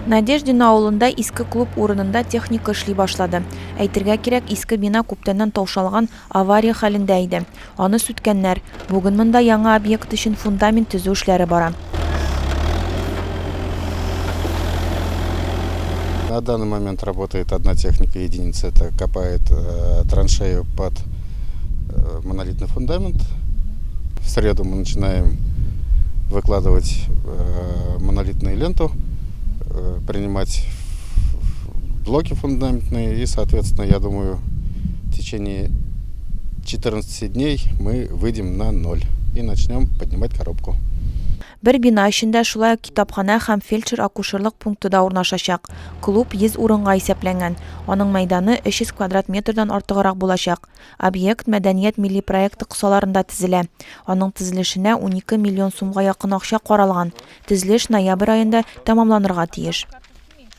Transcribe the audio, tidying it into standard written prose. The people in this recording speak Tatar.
Надеждино авылында иске клуб урынында техника эшли башлады. Әйтергә кирәк, иске бина күптәннән таушалган, авария хәлендә иде. Аны сүткәннәр. Бүген монда яңа объект өчен фундамент төзү эшләре бара. На данный момент работает одна техника единица, это копает траншею под монолитный фундамент. В среду мы начинаем выкладывать монолитную ленту, принимать блоки фундаментные и, соответственно, я думаю, в течение 14 дней мы выйдем на ноль и начнем поднимать коробку. Бер бина эчендә шулай ук китапханә һәм фельдшер-акушерлык пункты да урнашачак. Клуб 100 урынга исәпләнгән. Аның мәйданы 300 квадрат метрдан артыграк булачак. Объект Мәдәният милли проекты кысаларында төзелә. Аның төзелешенә 12 миллион сумга якын акча каралган. Төзелеш ноябрь аенда тәмамланырга тиеш.